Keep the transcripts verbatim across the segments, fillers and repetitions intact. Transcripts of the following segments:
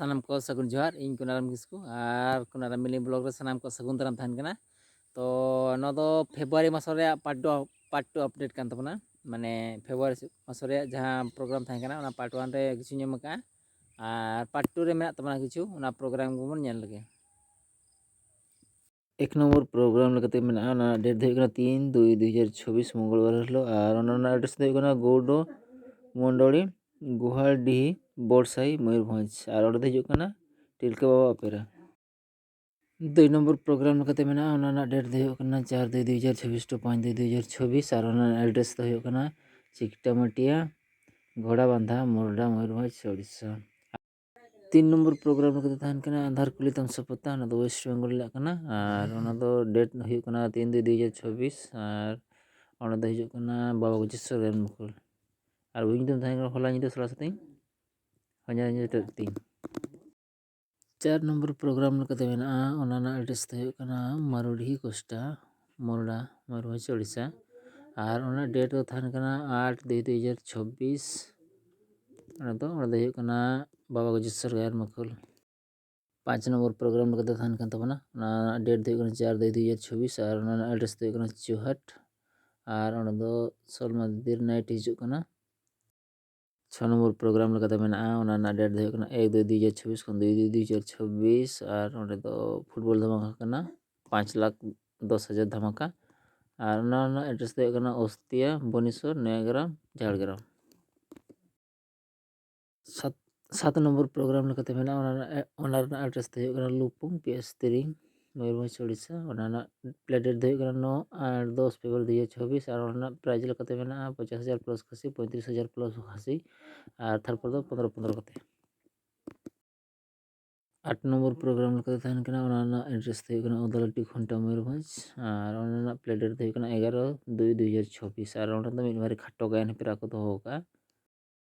ᱥᱟᱱᱟᱢ ᱠᱚ ᱥᱟᱹᱜᱩᱱ ᱡᱚᱦᱟᱨ᱾ ᱤᱧ ᱠᱩᱱᱟᱨᱟᱢ ᱠᱤᱥᱠᱩ ᱟᱨ ᱠᱩᱱᱟᱨᱟᱢ ᱢᱤᱞᱤ ᱵᱞᱚᱜ ᱨᱮ ᱥᱟᱱᱟᱢ ᱠᱚ ᱥᱟᱹᱜᱩᱱ ᱫᱟᱨᱟᱢ ᱛᱟᱦᱮᱱ ᱠᱟᱱᱟ᱾ ᱛᱚ ᱱᱚᱣᱟ ᱫᱚ ᱯᱷᱮᱵᱽᱨᱩᱣᱟᱨᱤ ᱢᱟᱥ ᱨᱮᱭᱟᱜ part two, part two update ᱠᱟᱱ ᱛᱟᱵᱚᱱᱟ᱾ ᱢᱟᱱᱮ ᱯᱷᱮᱵᱽᱨᱩᱣᱟᱨᱤ ᱢᱟᱥ ᱨᱮᱭᱟᱜ ᱡᱟᱦᱟᱸ ᱯᱨᱳᱜᱨᱟᱢ ᱛᱟᱦᱮᱸ ᱠᱟᱱᱟ, ᱚᱱᱟ ᱯᱟᱨᱴ ᱳᱣᱟᱱ ᱨᱮ ᱠᱤᱪᱷᱩ ᱧᱟᱢ ᱟᱠᱟᱫᱼᱟ, ᱟᱨ ᱯᱟᱨᱴ ᱴᱩ ᱨᱮ ᱢᱮᱱᱟᱜ ᱛᱟᱵᱚᱱᱟ ᱠᱤᱪᱷᱩ, ᱚᱱᱟ ᱯᱨᱳᱜᱨᱟᱢ ᱜᱮᱵᱚᱱ ᱧᱮᱞ ᱞᱮᱜᱮ᱾ ᱮᱠ ᱱᱚᱢᱵᱚᱨ ᱯᱨᱳᱜᱨᱟᱢ ᱞᱮᱠᱟᱛᱮ ᱢᱮᱱᱟᱜᱼᱟ, ᱚᱱᱟ ᱰᱮᱴ ᱫᱚ ᱦᱩᱭᱩᱜ ᱠᱟᱱᱟ ᱛᱤᱱ ᱫᱩᱭ ᱫᱩ ᱦᱟᱡᱟᱨ ᱪᱷᱚᱵᱵᱤᱥ, ᱢᱚᱝᱜᱚᱞᱵᱟᱨ ᱦᱤᱞᱳᱜ, ᱟᱨ ᱚᱱᱟ ᱨᱮᱱᱟᱜ ᱮᱰᱨᱮᱥ ᱫᱚ ᱦᱩᱭᱩᱜ ᱠᱟᱱᱟ ᱜᱳᱰᱳ ᱢᱚᱱᱰᱚᱲᱤ, ᱜᱳᱦᱟᱞᱰᱤᱦᱤ, ᱵᱚᱲᱥᱟᱭ, ᱢᱚᱭᱩᱨᱵᱷᱚᱸᱡᱽ, ᱟᱨ ᱚᱸᱰᱮ ᱫᱚ ᱦᱤᱡᱩᱜ ᱠᱟᱱᱟ ᱴᱤᱞᱠᱟᱹ ᱵᱟᱵᱟ ᱚᱯᱮᱨᱟ᱾ ᱫᱩᱭ ᱱᱚᱢᱵᱚᱨ ᱯᱨᱳᱜᱨᱟᱢ ᱞᱮᱠᱟᱛᱮ ᱢᱮᱱᱟᱜᱼᱟ, ᱚᱱᱟ ᱨᱮᱱᱟᱜ ᱰᱮᱴ ᱫᱚ ᱦᱩᱭᱩᱜ ᱠᱟᱱᱟ ᱪᱟᱨ ᱫᱩᱭ ᱫᱩ ᱦᱟᱡᱟᱨ ᱪᱷᱚᱵᱵᱤᱥ ᱴᱩ ᱯᱟᱸᱪ ᱫᱩᱭ ᱫᱩ ᱦᱟᱡᱟᱨ ᱪᱷᱚᱵᱵᱤᱥ, ᱟᱨ ᱚᱱᱟ ᱨᱮᱱᱟᱜ ᱮᱰᱨᱮᱥ ᱫᱚ ᱦᱩᱭᱩᱜ ᱠᱟᱱᱟ ᱪᱤᱠᱴᱟᱢᱟᱴᱤᱭᱟ, ᱜᱷᱳᱲᱟᱵᱟᱸᱫᱷᱟ, ᱢᱳᱨᱰᱟ, ᱢᱚᱭᱩᱨᱵᱷᱚᱸᱡᱽ, ᱳᱰᱤᱥᱟ᱾ ᱛᱤᱱ ᱱᱚᱢᱵᱚᱨ ᱯᱨᱳᱜᱨᱟᱢ ᱞᱮᱠᱟᱛᱮ ᱛᱟᱦᱮᱱ ᱠᱟᱱᱟ ᱟᱫᱷᱟᱨ ᱠᱩᱞᱤ ᱛᱟᱢᱥᱟ ᱯᱚᱛᱟ, ᱚᱱᱟ ᱫᱚ ᱳᱭᱮᱥᱴ ᱵᱮᱝᱜᱚᱞ ᱨᱮᱱᱟᱜ ᱠᱟᱱᱟ, ᱟᱨ ᱚᱱᱟ ᱫᱚ ᱰᱮᱴ ᱦᱩᱭᱩᱜ ᱠᱟᱱᱟ ᱛᱤᱱ ᱫᱩᱭ ᱫᱩ ᱦᱟᱡᱟᱨ ᱪᱷᱚᱵᱵᱤᱥ, ᱟᱨ ᱚᱱᱟ ᱫᱚ ᱦᱤᱡᱩᱜ ᱠᱟᱱᱟ ᱵᱟᱵᱟ ᱜᱚᱡᱮᱥᱣᱚᱨ ᱜᱟᱭᱟᱱ ᱢᱩᱠᱩᱞ᱾ ᱟᱨ ᱩᱭᱤᱝ ᱫᱚ ᱛᱟᱦᱮᱸ ᱠᱟᱱᱟ ᱦᱚᱞᱟ ᱧᱤᱫᱟᱹ ᱥᱟᱲᱮ ᱥᱟᱛ ᱤᱧ, ᱦᱚᱧᱟ ᱧᱤᱫᱟᱹ ᱴᱟᱹᱴ ᱛᱤᱧ᱾ ᱪᱟᱨ ᱱᱚᱢᱵᱚᱨ ᱯᱨᱳᱜᱨᱟᱢ ᱞᱮᱠᱟᱛᱮ ᱢᱮᱱᱟᱜᱼᱟ, ᱚᱱᱟ ᱨᱮᱱᱟᱜ ᱮᱰᱨᱮᱥ ᱫᱚ ᱦᱩᱭᱩᱜ ᱠᱟᱱᱟ ᱢᱟᱨᱩᱰᱤᱦᱤ ᱠᱳᱥᱴᱟ, ᱢᱳᱨᱰᱟ, ᱢᱚᱭᱩᱨᱵᱷᱚᱸᱡᱽ, ᱳᱰᱤᱥᱟ᱾ ᱟᱨ ᱚᱱᱟ ᱰᱮᱴ ᱫᱚ ᱛᱟᱦᱮᱱ ᱠᱟᱱᱟ ᱟᱴ ᱫᱩᱭ ᱫᱩ ᱦᱟᱡᱟᱨ ᱪᱷᱚᱵᱵᱤᱥ᱾ ᱚᱱᱟ ᱫᱚ, ᱚᱸᱰᱮ ᱫᱚ ᱦᱩᱭᱩᱜ ᱠᱟᱱᱟ ᱵᱟᱵᱟ ᱜᱚᱡᱮᱥᱣᱚᱨ ᱜᱟᱭᱟᱱ ᱢᱩᱠᱩᱞ᱾ ᱯᱟᱸᱪ ᱱᱚᱢᱵᱚᱨ ᱯᱨᱳᱜᱨᱟᱢ ᱞᱮᱠᱟᱛᱮ ᱛᱟᱦᱮᱱ ᱠᱟᱱ ᱛᱟᱵᱚᱱᱟ, ᱚᱱᱟ ᱰᱮᱴ ᱫᱚ ᱦᱩᱭᱩᱜ ᱠᱟᱱᱟ ᱪᱟᱨ ᱫᱩᱭ ᱫᱩ ᱦᱟᱡᱟᱨ ᱪᱷᱚᱵᱵᱤᱥ, ᱟᱨ ᱚᱱᱟ ᱨᱮᱱᱟᱜ ᱮᱰᱨᱮᱥ ᱫᱚ ᱦᱩᱭᱩᱜ ᱠᱟᱱᱟ ᱪᱳᱦᱟᱴ, ᱟᱨ ᱚᱸᱰᱮ ᱫᱚ ᱥᱚᱞᱢᱟ ᱫᱤᱫᱤᱨ ᱱᱟᱭᱤᱴ ᱦᱤᱡᱩᱜ ᱠᱟᱱᱟ᱾ ᱪᱷᱚ ᱱᱚᱢᱵᱚᱨ ᱯᱨᱳᱜᱨᱟᱢ ᱞᱮᱠᱟᱛᱮ ᱢᱮᱱᱟᱜᱼᱟ, ᱚᱱᱟ ᱨᱮᱱᱟᱜ ᱰᱮᱴ ᱫᱚ ᱦᱩᱭᱩᱜ ᱠᱟᱱᱟ ᱮᱠ ᱫᱩᱭ ᱫᱩ ᱦᱟᱡᱟᱨ ᱪᱷᱚᱵᱵᱤᱥ ᱠᱷᱚᱱ ᱫᱩᱭ ᱫᱩᱭ ᱫᱩ ᱦᱟᱡᱟᱨ ᱪᱷᱚᱵᱵᱤᱥ, ᱟᱨ ᱚᱸᱰᱮ ᱫᱚ ᱯᱷᱩᱴᱵᱚᱞ ᱫᱷᱟᱢᱟᱠᱟ ᱠᱟᱱᱟ, ᱯᱟᱸᱪ ᱞᱟᱠᱷ ᱫᱚᱥ ᱦᱟᱡᱟᱨ ᱫᱷᱟᱢᱟᱠᱟ᱾ ᱟᱨ ᱚᱱᱟ ᱨᱮᱱᱟᱜ ᱮᱰᱨᱮᱥ ᱫᱚ ᱦᱩᱭᱩᱜ ᱠᱟᱱᱟ ᱚᱥᱛᱤᱭᱟ, ᱵᱚᱱᱤᱥᱚᱨ, ᱱᱚᱭᱟᱜᱨᱟᱢ, ᱡᱷᱟᱲᱜᱨᱟᱢ᱾ ᱥᱟᱛ, ᱥᱟᱛ ᱱᱚᱢᱵᱚᱨ ᱯᱨᱳᱜᱨᱟᱢ ᱞᱮᱠᱟᱛᱮ ᱢᱮᱱᱟᱜᱼᱟ, ᱚᱱᱟ ᱨᱮᱱᱟᱜ, ᱚᱱᱟ ᱨᱮᱱᱟᱜ ᱮᱰᱨᱮᱥ ᱫᱚ ᱦᱩᱭᱩᱜ ᱠᱟᱱᱟ ᱞᱩᱯᱩᱝ, ᱯᱤ ᱮᱥ ᱛᱤᱨᱤᱝ, ᱢᱚᱭᱩᱨᱵᱷᱚᱸᱡᱽ, ᱳᱰᱤᱥᱟ᱾ ᱚᱱᱟ ᱨᱮᱱᱟᱜ ᱯᱞᱮ ᱰᱮᱴ ᱫᱚ ᱦᱩᱭᱩᱜ ᱠᱟᱱᱟ ᱱᱚ ᱟᱨ ᱫᱚᱥ ᱯᱷᱮᱵᱽᱨᱩᱣᱟᱨᱤ ᱫᱩ ᱦᱟᱡᱟᱨ ᱪᱷᱚᱵᱵᱤᱥ, ᱟᱨ ᱚᱱᱟ ᱨᱮᱱᱟᱜ ᱯᱨᱟᱭᱤᱡᱽ ᱞᱮᱠᱟᱛᱮ ᱢᱮᱱᱟᱜᱼᱟ ᱯᱚᱧᱪᱟᱥ ᱦᱟᱡᱟᱨ ᱯᱞᱟᱥ ᱠᱷᱟᱹᱥᱤ, ᱯᱚᱸᱭᱛᱨᱤᱥ ᱦᱟᱡᱟᱨ ᱯᱞᱟᱥ ᱠᱷᱟᱹᱥᱤ, ᱟᱨ ᱛᱷᱟᱨᱰ ᱯᱚᱨ ᱫᱚ ᱯᱚᱱᱫᱽᱨᱚ ᱯᱚᱱᱫᱽᱨᱚ ᱠᱟᱛᱮ᱾ ᱟᱴ ᱱᱚᱢᱵᱚᱨ ᱯᱨᱳᱜᱨᱟᱢ ᱞᱮᱠᱟᱛᱮ ᱛᱟᱦᱮᱱ ᱠᱟᱱᱟ, ᱚᱱᱟ ᱨᱮᱱᱟᱜ ᱮᱰᱨᱮᱥ ᱫᱚ ᱦᱩᱭᱩᱜ ᱠᱟᱱᱟ ᱚᱫᱟᱞᱟᱴᱤ, ᱠᱷᱩᱱᱴᱟ, ᱢᱚᱭᱩᱨᱵᱷᱚᱸᱡᱽ, ᱟᱨ ᱚᱱᱟ ᱨᱮᱱᱟᱜ ᱯᱞᱮ ᱰᱮᱴ ᱫᱚ ᱦᱩᱭᱩᱜ ᱠᱟᱱᱟ ᱮᱜᱟᱨᱚ ᱫᱩᱭ ᱫᱩ ᱦᱟᱡᱟᱨ ᱪᱷᱚᱵᱵᱤᱥ, ᱟᱨ ᱚᱸᱰᱮ ᱫᱚ ᱢᱤᱫ ᱢᱟᱨᱮ ᱠᱷᱟᱴᱚ ᱜᱟᱭᱟᱱ ᱦᱮᱯᱨᱟᱣ ᱠᱚ ᱫᱚᱦᱚ ᱟᱠᱟᱫᱼᱟ᱾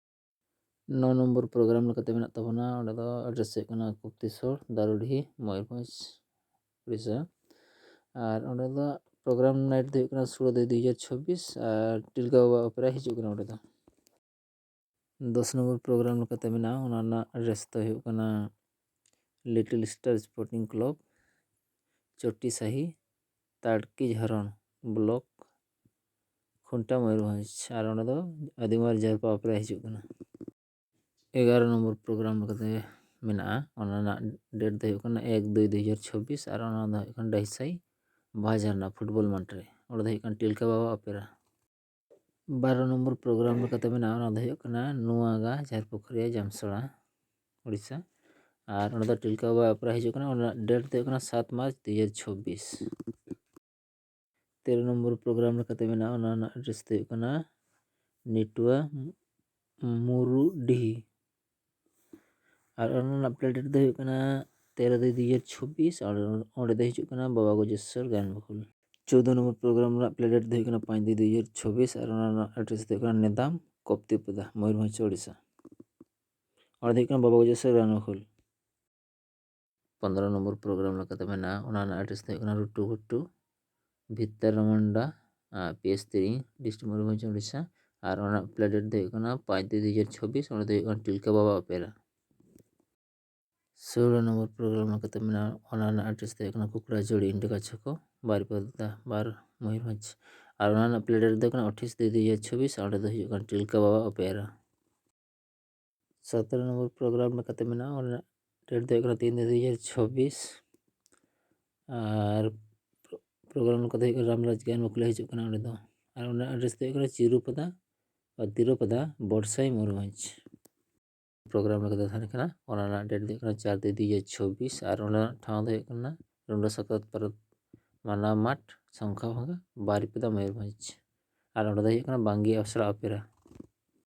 ᱱᱚ ᱱᱚᱢᱵᱚᱨ ᱯᱨᱳᱜᱨᱟᱢ ᱞᱮᱠᱟᱛᱮ ᱢᱮᱱᱟᱜ ᱛᱟᱵᱚᱱᱟ, ᱚᱸᱰᱮ ᱫᱚ ᱮᱰᱨᱮᱥ ᱦᱩᱭᱩᱜ ᱠᱟᱱᱟ ᱠᱩᱯᱛᱤᱥᱚᱲ, ᱫᱟᱨᱩᱰᱤᱦᱤ, ᱢᱚᱭᱩᱨᱵᱷᱚᱸᱡᱽ, ᱳᱰᱤᱥᱟ᱾ ᱟᱨ ᱚᱸᱰᱮ ᱫᱚ ᱯᱨᱳᱜᱨᱟᱢ ᱱᱟᱭᱤᱴ ᱫᱚ ᱦᱩᱭᱩᱜ ᱠᱟᱱᱟ ᱥᱳᱲᱮ ᱫᱩᱭ ᱫᱩ ᱦᱟᱡᱟᱨ ᱪᱷᱚᱵᱵᱤᱥ, ᱟᱨ ᱴᱤᱞᱠᱟᱹ ᱵᱟᱵᱟ ᱚᱯᱮᱨᱟ ᱦᱤᱡᱩᱜ ᱠᱟᱱᱟ ᱚᱸᱰᱮ ᱫᱚ᱾ ᱫᱚᱥ ᱱᱚᱢᱵᱚᱨ ᱯᱨᱳᱜᱨᱟᱢ ᱞᱮᱠᱟᱛᱮ ᱢᱮᱱᱟᱜᱼᱟ, ᱚᱱᱟ ᱨᱮᱱᱟᱜ ᱮᱰᱨᱮᱥ ᱫᱚ ᱦᱩᱭᱩᱜ ᱠᱟᱱᱟ little star sporting club, Choti Sahi, Tarki Jharan block, Khunta, Mayurbhanj. ᱟᱨ ᱚᱸᱰᱮ ᱫᱚ ᱟᱹᱫᱤᱢᱟᱨ ᱡᱟᱨᱯᱟ ᱚᱯᱮᱨᱟ ᱦᱤᱡᱩᱜ ᱠᱟᱱᱟ᱾ ᱮᱜᱟᱨᱚ ᱱᱚᱢᱵᱚᱨ ᱯᱨᱳᱜᱨᱟᱢ ᱞᱮᱠᱟᱛᱮ ᱢᱮᱱᱟᱜᱼᱟ, ᱚᱱᱟ ᱨᱮᱱᱟᱜ ᱰᱮᱴ ᱫᱚ ᱦᱩᱭᱩᱜ ᱠᱟᱱᱟ ᱮᱠ ᱫᱩᱭ ᱫᱩ ᱦᱟᱡᱟᱨ ᱪᱷᱚᱵᱵᱤᱥ, ᱟᱨ ᱚᱱᱟ ᱫᱚ ᱦᱩᱭᱩᱜ ᱠᱟᱱᱟ ᱰᱟᱹᱦᱤᱥᱟᱹᱭ ᱵᱟᱦᱟ ᱡᱷᱟᱨᱱᱟ ᱯᱷᱩᱴᱵᱚᱞ ᱢᱟᱴᱷ ᱨᱮ᱾ ᱚᱸᱰᱮ ᱫᱚ ᱦᱩᱭᱩᱜ ᱠᱟᱱᱟ ᱴᱤᱞᱠᱟ ᱵᱟᱵᱟ ᱚᱯᱮᱨᱟ᱾ ᱵᱟᱨᱚ ᱱᱚᱢᱵᱚᱨ ᱯᱨᱳᱜᱨᱟᱢ ᱞᱮᱠᱟᱛᱮ ᱢᱮᱱᱟᱜᱼᱟ, ᱚᱱᱟ ᱫᱚ ᱦᱩᱭᱩᱜ ᱠᱟᱱᱟ ᱱᱚᱣᱟᱜᱟ, ᱡᱷᱟᱨᱯᱩᱠᱷᱩᱨᱤᱭᱟ, ᱡᱟᱢᱥᱚᱲᱟ, ᱩᱲᱤᱥᱥᱟ᱾ ᱟᱨ ᱚᱸᱰᱮ ᱫᱚ ᱴᱤᱞᱠᱟ ᱵᱟᱵᱟ ᱚᱯᱮᱨᱟ ᱦᱤᱡᱩᱜ ᱠᱟᱱᱟ᱾ ᱚᱱᱟ ᱨᱮᱱᱟᱜ ᱰᱮᱴ ᱫᱚ ᱦᱩᱭᱩᱜ ᱠᱟᱱᱟ ᱥᱟᱛ ᱢᱟᱨᱪ ᱫᱩ ᱦᱟᱡᱟᱨ ᱪᱷᱚᱵᱵᱤᱥ᱾ ᱛᱮᱨᱚ ᱱᱚᱢᱵᱚᱨ ᱯᱨᱳᱜᱨᱟᱢ ᱞᱮᱠᱟᱛᱮ ᱢᱮᱱᱟᱜᱼᱟ, ᱚᱱᱟ ᱨᱮᱱᱟᱜ ᱮᱰᱨᱮᱥ ᱫᱚ ᱦᱩᱭᱩᱜ ᱠᱟᱱᱟ ᱱᱤᱴᱩᱣᱟ ᱢᱩᱨᱩᱰᱤᱦᱤ᱾ ᱟᱨ ᱚᱱᱟ ᱨᱮᱱᱟᱜ ᱯᱞᱮ ᱰᱮᱴ ᱫᱚ ᱦᱩᱭᱩᱜ ᱠᱟᱱᱟ ᱛᱮᱨᱚ ᱫᱩᱭ ᱫᱩ ᱦᱟᱡᱟᱨ ᱪᱷᱚᱵᱵᱤᱥ᱾ ᱟᱨ ᱚᱸᱰᱮ ᱫᱚ ᱦᱤᱡᱩᱜ ᱠᱟᱱᱟ ᱵᱟᱵᱟ ᱜᱚᱡᱮᱥᱥᱚᱨ ᱜᱟᱭᱟᱱ ᱵᱟᱠᱷᱳᱞ᱾ ᱪᱳᱫᱫᱳ ᱱᱚᱢᱵᱚᱨ ᱯᱨᱳᱜᱨᱟᱢ ᱨᱮᱱᱟᱜ ᱯᱞᱮ ᱰᱮᱴ ᱫᱚ ᱦᱩᱭᱩᱜ ᱠᱟᱱᱟ ᱯᱟᱸᱪ ᱫᱩᱭ ᱫᱩ ᱦᱟᱡᱟᱨ ᱪᱷᱚᱵᱵᱤᱥ᱾ ᱟᱨ ᱚᱱᱟ ᱨᱮᱱᱟᱜ ᱮᱰᱨᱮᱥ ᱫᱚ ᱦᱩᱭᱩᱜ ᱠᱟᱱᱟ ᱱᱮᱫᱟᱢ ᱠᱚᱯᱛᱤᱯᱟᱫᱟ, ᱢᱚᱭᱩᱨᱵᱷᱚᱸᱡᱽ, ᱳᱰᱤᱥᱟ᱾ ᱚᱸᱰᱮ ᱫᱚ ᱦᱩᱭᱩᱜ ᱠᱟᱱᱟ ᱵᱟᱵᱟ ᱜᱚᱡᱮᱥᱥᱚᱨ ᱜᱟᱭᱟᱱ ᱵᱟᱠᱷᱳᱞ᱾ ᱯᱚᱱᱫᱽᱨᱚ ᱱᱚᱢᱵᱚᱨ ᱯᱨᱳᱜᱨᱟᱢ ᱞᱮᱠᱟᱛᱮ ᱢᱮᱱᱟᱜᱼᱟ, ᱚᱱᱟ ᱨᱮᱱᱟᱜ ᱮᱰᱨᱮᱥ ᱫᱚ ᱦᱩᱭᱩᱜ ᱠᱟᱱᱟ Rutu Ghutu, Bhitarmunda, P S Tiri, district Mayurbhanj, Odisha. ᱟᱨ ᱚᱱᱟ ᱨᱮᱱᱟᱜ ᱯᱞᱮ ᱰᱮᱴ ᱫᱚ ᱦᱩᱭᱩᱜ ᱠᱟᱱᱟ ᱯᱟᱸᱪ ᱫᱩᱭ ᱫᱩ ᱦᱟᱡᱟᱨ ᱪᱷᱚᱵᱵᱤᱥ᱾ ᱚᱸᱰᱮ ᱫᱚ ᱦᱩᱭᱩᱜ ᱠᱟᱱᱟ ᱴᱤᱞᱠᱟ ᱵᱟᱵᱟ ᱚᱯᱮᱨᱟ᱾ ᱥᱳᱞᱳ ᱱᱚᱢᱵᱚᱨ ᱯᱨᱳᱜᱨᱟᱢ ᱞᱮᱠᱟᱛᱮ ᱢᱮᱱᱟᱜᱼᱟ, ᱚᱱᱟ ᱨᱮᱱᱟᱜ ᱮᱰᱨᱮᱥ ᱫᱚ ᱦᱩᱭᱩᱜ ᱠᱟᱱᱟ ᱠᱩᱠᱲᱟᱡᱷᱩᱲᱤ, ᱤᱱᱰᱤᱠᱟ ᱪᱷᱚᱠᱚ, ᱵᱟᱨᱤᱯᱟᱫᱟ, ᱵᱟᱨ, ᱢᱚᱭᱩᱨᱵᱷᱚᱸᱡᱽ᱾ ᱟᱨ ᱚᱱᱟ ᱨᱮᱱᱟᱜ ᱯᱞᱮ ᱰᱮᱴ ᱫᱚ ᱦᱩᱭᱩᱜ ᱠᱟᱱᱟ ᱟᱴᱷᱟᱥ ᱫᱩᱭ ᱫᱩ ᱦᱟᱡᱟᱨ ᱪᱷᱚᱵᱵᱤᱥ᱾ ᱚᱸᱰᱮ ᱫᱚ ᱦᱩᱭᱩᱜ ᱠᱟᱱᱟ ᱴᱤᱞᱠᱟ ᱵᱟᱵᱟ ᱚᱯᱮᱨᱟ᱾ ᱥᱚᱛᱨᱚ ᱱᱚᱢᱵᱚᱨ ᱯᱨᱳᱜᱨᱟᱢ ᱞᱮᱠᱟᱛᱮ ᱢᱮᱱᱟᱜᱼᱟ, ᱚᱱᱟ ᱨᱮᱱᱟᱜ ᱰᱮᱴ ᱫᱚ ᱦᱩᱭᱩᱜ ᱠᱟᱱᱟ ᱛᱤᱱ ᱫᱩᱭ ᱦᱟᱡᱟᱨ ᱪᱷᱚᱵᱵᱤᱥ᱾ ᱟᱨ ᱯᱨᱳᱜᱨᱟᱢ ᱞᱮᱠᱟᱛᱮ ᱦᱩᱭᱩᱜ ᱠᱟᱱᱟ ᱨᱟᱢᱨᱟᱡᱽ ᱜᱟᱭᱟᱱ ᱵᱟᱠᱷᱳᱞ ᱦᱤᱡᱩᱜ ᱠᱟᱱᱟ ᱚᱸᱰᱮ ᱫᱚ᱾ ᱟᱨ ᱚᱱᱟ ᱮᱰᱨᱮᱥ ᱫᱚ ᱦᱩᱭᱩᱜ ᱠᱟᱱᱟ ᱪᱤᱨᱩᱯᱟᱫᱟ, ᱛᱤᱨᱩᱯᱟᱫᱟ, ᱵᱚᱰᱥᱟᱭ, ᱢᱚᱭᱩᱨᱵᱷᱚᱸᱡᱽ᱾ ᱯᱨᱳᱜᱨᱟᱢ ᱞᱮᱠᱟᱛᱮ ᱛᱟᱦᱮᱱ ᱠᱟᱱᱟ, ᱚᱱᱟ ᱨᱮᱱᱟᱜ ᱰᱮᱴ ᱫᱚ ᱦᱩᱭᱩᱜ ᱠᱟᱱᱟ ᱪᱟᱨ ᱫᱩᱭ ᱫᱩ ᱦᱟᱡᱟᱨ ᱪᱷᱚᱵᱵᱤᱥ᱾ ᱟᱨ ᱚᱱᱟ ᱨᱮᱱᱟᱜ ᱴᱷᱟᱶ ᱫᱚ ᱦᱩᱭᱩᱜ ᱠᱟᱱᱟ ᱨᱩᱰᱟᱹ ᱥᱟᱠᱨᱟᱛ ᱯᱟᱨᱟᱵᱽ ᱢᱟᱱᱟ ᱢᱟᱴᱷ, ᱥᱚᱝᱠᱷᱟ ᱵᱷᱟᱜᱟ, ᱵᱟᱨᱤᱯᱟᱫᱟ, ᱢᱚᱭᱩᱨᱵᱷᱚᱸᱡᱽ᱾ ᱟᱨ ᱚᱸᱰᱮ ᱫᱚ ᱦᱩᱭᱩᱜ ᱠᱟᱱᱟ ᱵᱟᱝᱜᱤ ᱟᱥᱲᱟ ᱚᱯᱮᱨᱟ᱾